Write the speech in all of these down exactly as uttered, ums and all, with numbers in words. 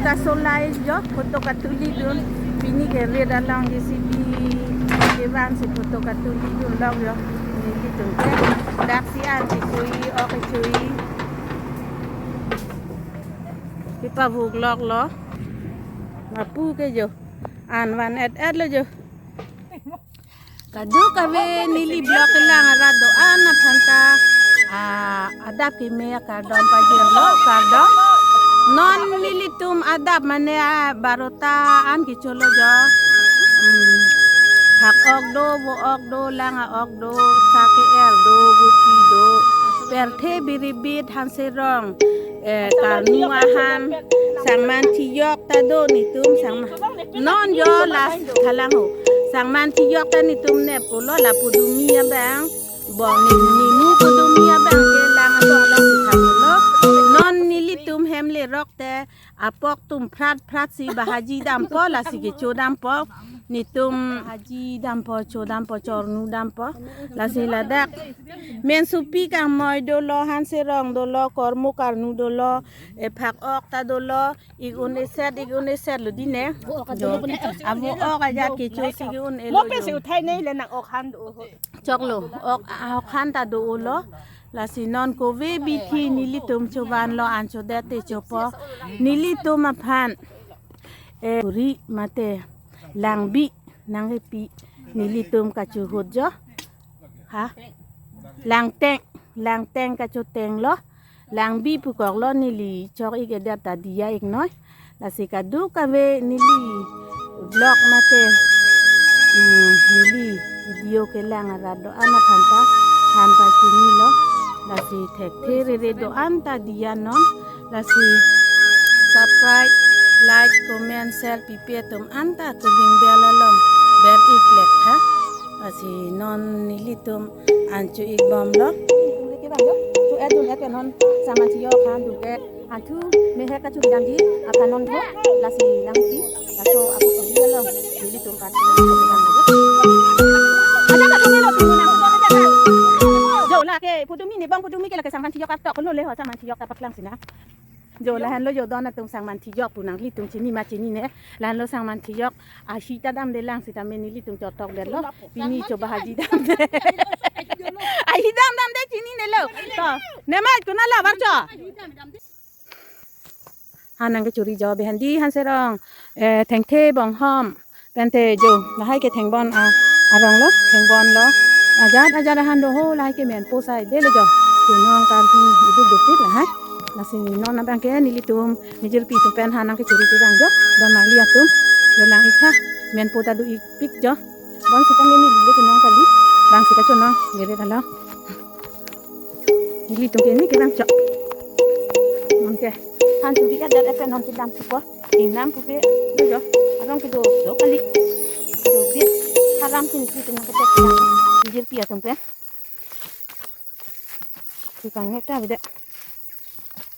Kasolai jo, photo katulidun. Pini ke rit along J C B kevang si photo katulidun lok jo. Nelitum ke dak si an kechui, ok kechui. Kipavuk lok lo. Mapu ke jo. An van et et lo jo. Kadokave neli vlog kelang arat do-an aphan ta, ah, adap keme akardom pajirlo, kardom. Non nelitum adap mane, ah, barota an kecholo jo. Hmm. Phak ok do, vo ok do, lang a-ok do, sa ke-el do, buti do, pirthe biribit, hanserong, eh, karnu ahan, sangman thiyok ta do netum, sangman. Non jo last thalang ho. Sangman thiyok ta netum nep-olo, la pudumi abang. Bong ni, nimu pudumi abang ke lang ado along si thang-olo. Non nelitum hem lerok te apok atum phrat phrat si bahaji dampo, lasi kecho dampo. Netum bahaji dampo, cho dampo, chornu dampo. Lasi ladak. Mensupi kangmoi dolo, hanserong dolo, kormo karnu dolo, eh, phak ok ta dolo. Ik un eset, ik un eset lo dine. Jo. Avo ok ajat kecho si ik un elo. Mo pe jo. Si uthai nei le nang ok han do ho. Choklo, ok, ah, ok han ta do-olo. Lasi non kove bithi nelitum chovan lo, an chodet te chopo. Nelitum aphan. Eh, ri mate langbi nangkepi nelitum kachohut jo. Ha? Langteng, langteng kachoteng lo. Langbi pukok lo neli chok ik edet ta diya ik noi. Lasi kadokave neli vlog mate, hmm, neli video kelang arat do-an aphan ta than pachini lo. Lasi thekthe rere do-an ta diya non. Lasi subscribe, like, comment, share pipe atum anta kuling bell along ber ik lek tha. Lasi non nelitum an cho ik bom lo. Nelitum ke bang jo. Cho et dun et non sangman thiyok han dun ke. Hanthu mehek kachuri damji aphan non tho. Lasi nangpi. Laso apot kali lo. Nelitum kan. Ada ka tumelo tumelo nang. Jo lake pudumi ni bang pudumi ke lake sangman thiyok atok lo le ho sangman thiyok ta paklang sina. Jo lahenlo jo don atum sangman thiyok pu nanglitum chini ma chinine. Lahenlo sangman thiyok ahi ta damde lang sitame nelitum chotok detlo. Pini cho bahaji damde. Ahi dam damde chininelo. To, nema kuna la bar cho. Han nangkechuri jo behandi hanserong. Eh, thengthe bonghom. Pente jo, lahai ke thengbon a, arong lo, thengbon lo. Ajat, ajat ahan do ho, lahai ke menpo saidelo jo. Kenong karhi iduk dopik lahai. Lasi non abang ke nelitum, nijirpi atum pen han nangkechuri kevang jo. Don marli atum, jo lang ik tha, menpo ta do ikpik jo. Bang si kami neli le kenong kali, bang si kachonong, gere dalo. Nelitum ke ni kevang chok. Nonke, han churi ka dat epe non kedam supo. Ingnam pupe, do jo. Arong kedo, do kali. Do bit. Haram kin si tum nangketok kedam. Nijirpi atum pen. Phlikangnek ta bide.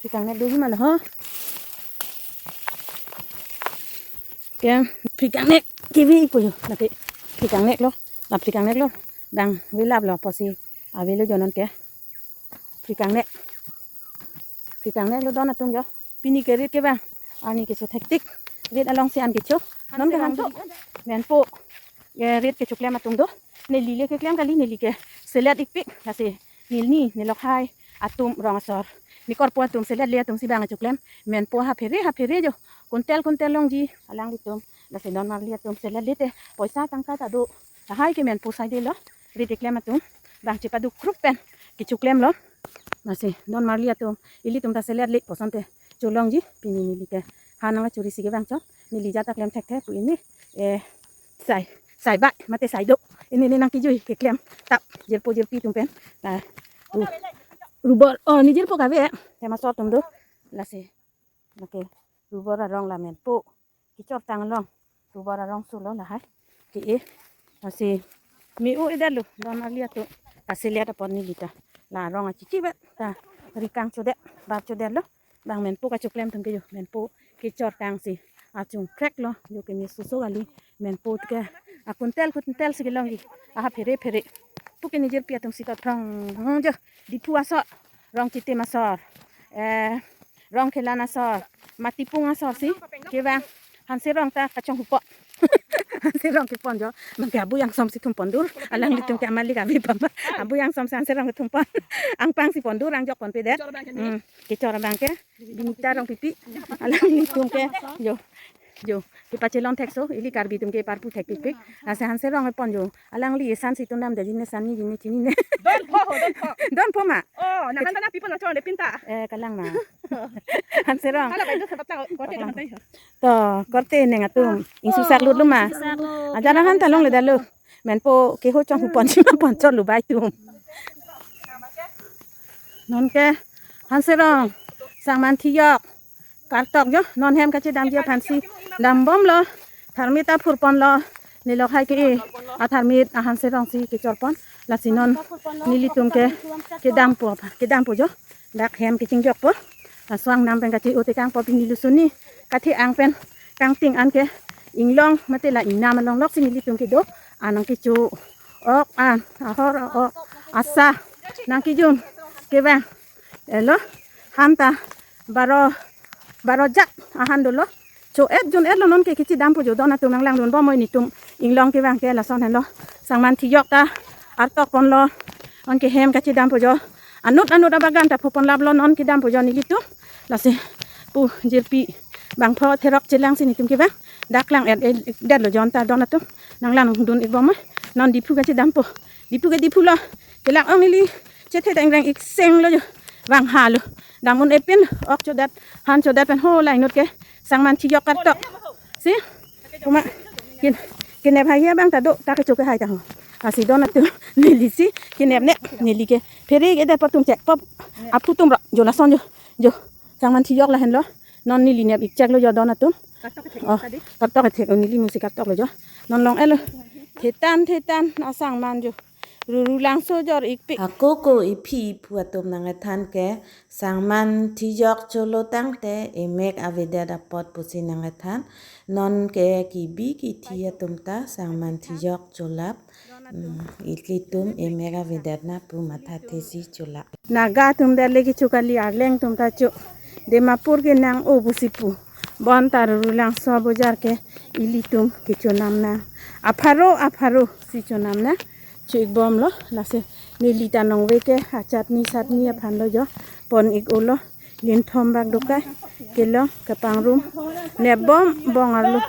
Phlikangnek do hima lo ho. Ke phlikangnek kevi ko jo. Lake phlikangnek lo. La phlikangnek lo. Dang velap lo pusi. Avelo jo nonke. Phlikangnek. Phlikangnek lo don atum jo. Pini ke rit kevang. Ani keso thektik. Rit along si an kecho. Nonke hangcho. Menpo. Ke rit kechoklem atum do. Neli le keklem kali neli ke. Selet ikpik. Lasi. Neli ni, nelok hai. Atum rong asor. Nekorpo atum seletle atum si bang choklem. Menpo ha phere, ha phere jo. Kuntel, kuntel longji. Alanglitum. Lasi don marli atum seletle te. Poisa tangka ta do. Lahai ke menpo saidelo. Rit keklem atum. Bang chepaduk kruk pen. Kechoklem lo. Lasi don marli atum. Ilitum ta seletle pu asonte. Cholongji. Pini neli ke. Han nangkechuri si kevang cho. Neli jat ta klem thekthe pu ini. Eh. Sai. Sai bai. Mate sai do. Ini ni nangkejui keklem. Tap. Jirpo jirpi atum pen. Ta. Ru-, rubor. Oh, nijirpo kave. Tema sor atum do. Lasi. Lake rubor arong la menpo. Kechortang along. Rubor arong sulo lahai. Ke e. Lasi. Mi u ida lo. Don marli atum. Kaselet apot neli ta. La arong achichi bet. Ta. Rikang chodet. Bar chodet lo. Bang menpo kachoklem atum ke jo. Menpo kechortang si. Achung krek lo. Jo ke mi suso kali. Menpo ke. Akuntel kuntel si kelongji. Aha phere phere. Puke nijirpi atum si ta throng. Jo. Diphu asor. Rong chitim asor. Eh. Rong kelan asor, matipung asor si, kevang, Hanserong ta kachonghupon. Hanserong kepon jo, mangke abu yang som si thumpon dur, alanglitum ke amalik avi pama, abu yang som si Hanserong ke thumpon. Angpang si pon dur, angjok ponpedet. Kechor abang ke ni. Hmm, kechor abang ke, Binita Rongpipi, alanglitum ke, jo, jo, kepachelon thekso, ili Karbi atum ke parpu thekpikpik, lasi Hanserong kepon jo, alangli esan si tunam de jine san ni jine chini ne. Don pho ho, don pho. Don pho ma? Oh, na han na pipo na chon de pinta. Eh, kalang ma. Hanserong. Hala bai do sa patla korte na han tai. To, korte neng atum. Ingsu sak lut lo ma. Ingsu sak lut. Ajar han ta longle detlo. Menpo keho chonghupon si ma pon chot lo bai atum. Non ke Hanserong, Sangman Thijok kartok jo, non hem kachedamji aphan si dambomlo. Tharmit ta phurponlo, nelok hai ke atharmit a Hanserong si kechorpon. Lasi non nelitum ke kedampo, kedampo jo. Dak hem kechingjokpo. Laso angnam pen kache-o tekangpo pini lusuni. Kathe ang pen kangting an ke inglong mate la ingnam along lok si nelitum kedo. An nangkecho ok an, ahor ok, asa nangkejun kevang. Elo, han ta baro, baro jak ahan dolo. Cho-et jun-etlo, non ke kachedampo jo, don atum nanglangdunbom oi, netum inglong kevang ke lason henlo. Sangman Thijok ta artokponlo. Non ke hem kachedampo jo. Anut anut abagan ta phoponlaplo, non kedampo jo nelitum. Lasi pu jirpi bangpho therok chelang si netum kevang. Dak lang-et-edetlo jo anta don atum. Nanglangdun-ikbom oi. Non Diphu kachedampo. Diphu ke Diphu lo. Kelak ong neli chethe dang reng-ik senglo jo. Vang halo. Dam un-e pin, ok chodat, han chodat pen ho la inut ke Sangman Thijok kartok. Si? Kuma kin, kenep hai abang ta do, ta kecho ke hai ta ho. Lasi don atum neli si kenep ne, neli ke phere ke det patum chek pop. Aphu atum ro, jo lason jo. Jo. Sangman Thijok lahenlo. Non neli nep-ik cheklo jo don atum. Oh, kartok kethek, neli musi kartoklo jo. Non long-etlo. Thetan, thetan, a Sangman jo. Ruru Langso jor-ikpik. Ako ko iphi iphu atum nangkethan ke Sangman Thijok cholo tangte emek avedet apot pusi nangkethan. Non ke kebi kethe atum ta Sangman Thijok cholap. Hmm, ilitum emek avedet na pu mathathe si cholap. Naga atum det le kecho kali, Arleng atum ta cho. Dimapur ke nang-o pusi pu. Bonta Ruru Langso bojar ke ilitum kechonam nang. Apharo, apharo si chonam nang. Cho-ikbomlo, lasi neli ta nongve ke, ah, chutney, chutney aphanlo jo, pon-ik-olo, linthom bak dokai, kelong, kepangrum, nepbom, bong arlo.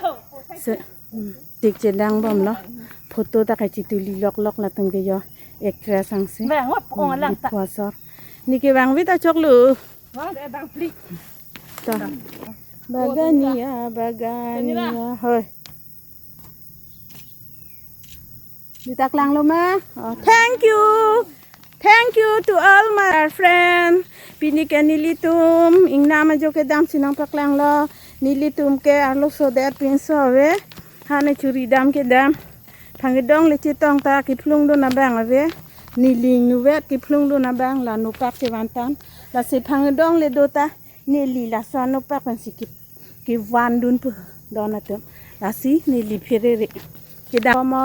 Se, hmm, tik chedangbomlo, photo ta kachetuli loklok latum ke jo, actress angse. Bang, wap, ong alang ta. Diphu asor. Neke bang vita choklo. Bang, bang, pli. Ta. Bagania, bagania, hoi. Dita klanglo ma? Oh, thank you. Thank you to all my friend. Pini ke nelitum ingnam ajo kedam si nangpaklanglo. Nelitum ke arloso det pinso ave. Hane churi dam kedam. Phangdong le chetong ta kephlungdun abang ave. Neli ingnuvet kephlungdun abang la nopak chevantan. Lasi phangdong le do ta neli laso nopak pensi ke kevandun pu don atum. Lasi neli pherere. Kedam mo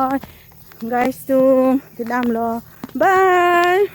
guys tu kedamlo. Bye.